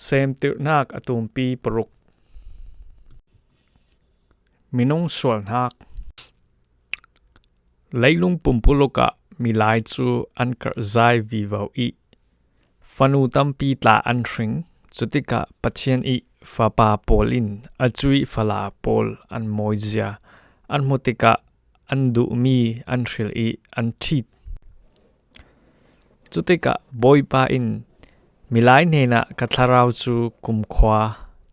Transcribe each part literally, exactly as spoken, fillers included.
Semtirhnak a tumpi paruk. Minung sualhnak. Leilung pumpuluk ah milai cu an karhzai vivo i fanu tampi tla an hring. Cutikah Pathian i fapa pawl in a cuih fala pawl an mawizia an hmu tikah an duhmi an hril i an ṭhit. Cutikah Bawipa in, "Milai hnenah ka thlarau cu kumkhua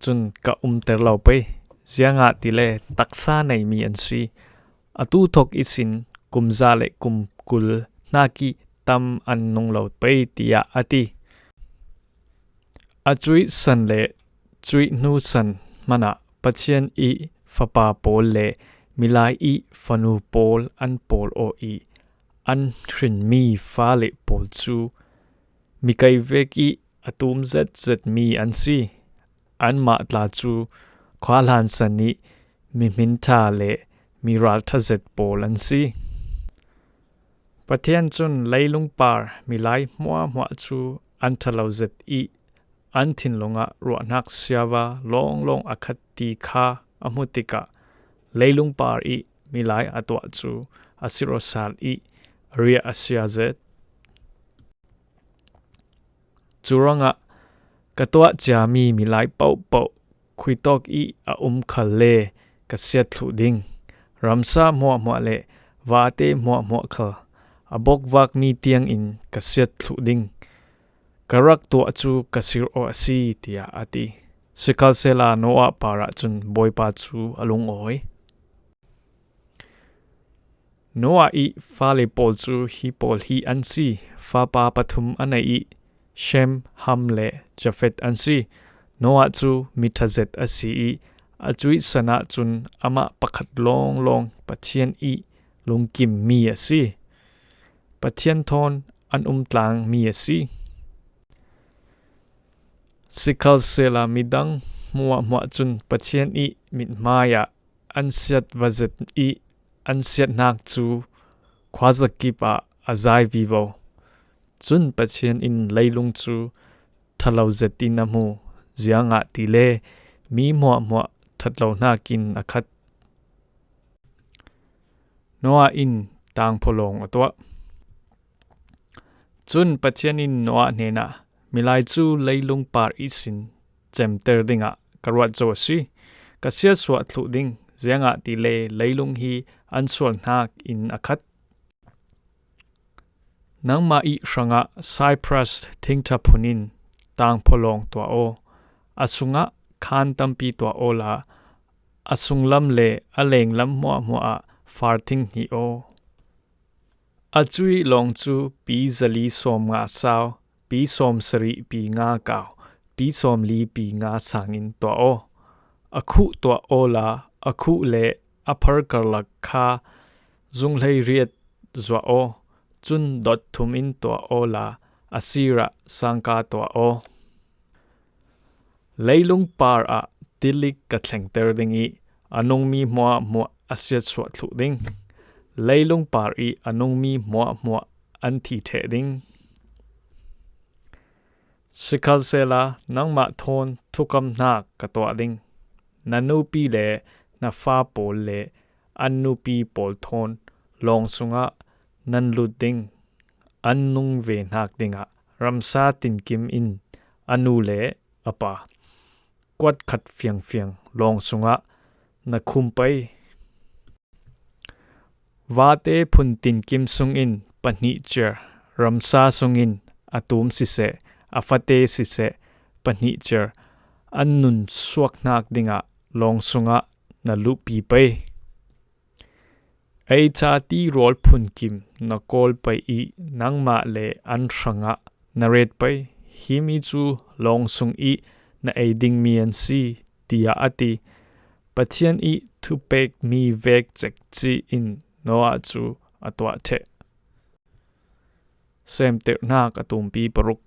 cun ka umter lo pei, ziangahtile taksa neimi an si. Atu thawk ihsin kum za le kum kul hnak i tam an nung lo pei," tiah a ti. A cuih san le cuih hnu san hmanah Pathian i fapa pawl le milai i fanu pawl an pawl aw i an hrinmi fale pawl cu mi kei vek i a tum zetzet mi an si. Anmah tla cu khuahlan san i mi hmin ṭha le mi ralṭha zet pawl an si. Pathian cun leilung par milai hmuahhmuah cu an ṭha lo zet i an thinlung ah ruahnak siava lawnglawng a khat ti kha a hmu tikah leilung par i milai a tuah cu a sir aw sal i a riah a sia zet. Cu ruangah ka tuah ciami milai paohpaoh khuitawk i a um khal le ka siat thluh ding. Ramsa hmuahhmuah le vate hmuahhmuah khal a bokvakmi tiangin ka siat thluh ding. Ka rak tuah cu ka sir aw a si, tiah a ti. Sikhalsehla Noah parah cun Bawipa cu a lungawi. Noah i fale pawl cu hi pawl hi an si. Fapa pathum a nei i Shem, Ham le Jafet an si. Noah cu mi ṭha zet a si i a cuih san ahcun amah pakhat lawnglawng Pathian i lungkimmi a si. Pathian thawn an umtlangmi a si. Sikhalsehla midang hmuahhmuah cun Pathian i mithmai ah an siat va zet i an siatnak cu khuazakip ah a zai vivo. Cun Pathian in leilung cu ṭha lo zetin a hmu, ziangahtile mi hmuahhmuah ṭhat lo hnakin a khat. Noah in tangphawlawng a tuah. Cun Pathian in Noah hnenah, "Milai cu leilung par ihsin cemter dingah ka ruat zo a si. Ka siatsuah thluh ding, ziangahtile leilung hi an sualhnak in a khat. Nangmah i hrangah Cyprus thingṭha phun in tangphawlawng tuah aw. A sungah khaan tampi tuah awla a sunglam le a lenglam hmuahhmuah ah farthing hnih aw. A cuih lawng cu pi zali sawm nga sau, pi sawm sarih pi nga kau, pi sawm li pi nga sangin tuah aw. A khuh tuah awla a khuh le a phar karlak kha zunghlei riat zuah aw. Cun dot thum in tuah awla a sirah sangka tuah aw. Leilung par ah tilik ka thlengter ding i a nungmi hmuahhmuah a siatsuah thluh ding. Leilung par i a nungmi hmuahhmuah an thi ṭheh ding. Sikhalsehla nangmah thawn thukamhnak ka tuah ding. Na nupi le na fa pawl le an nupi pawl thawn lawng sungah nan lut ding. An nung ve hnak dingah ramsa tinkim in a nu le a pa kuat khat fiangfiang lawng sungah na khum pei. Vate phun tinkim sungin pahnih ciar, ramsa sungin a tum siseh, a fate siseh, pahnih ciar an nun suak hnak dingah lawng sungah na luhpi pei. Ei ca ti rawl phunkim na kawl pei i nangmah le an hrangah na ret pei. Himi cu lawng sung i na ei dingmi an si," tiah a ti. Pathian i thupekmi vek cekci in Noah cu a tuah ṭheh. Semtirhnak a tumpi paruk.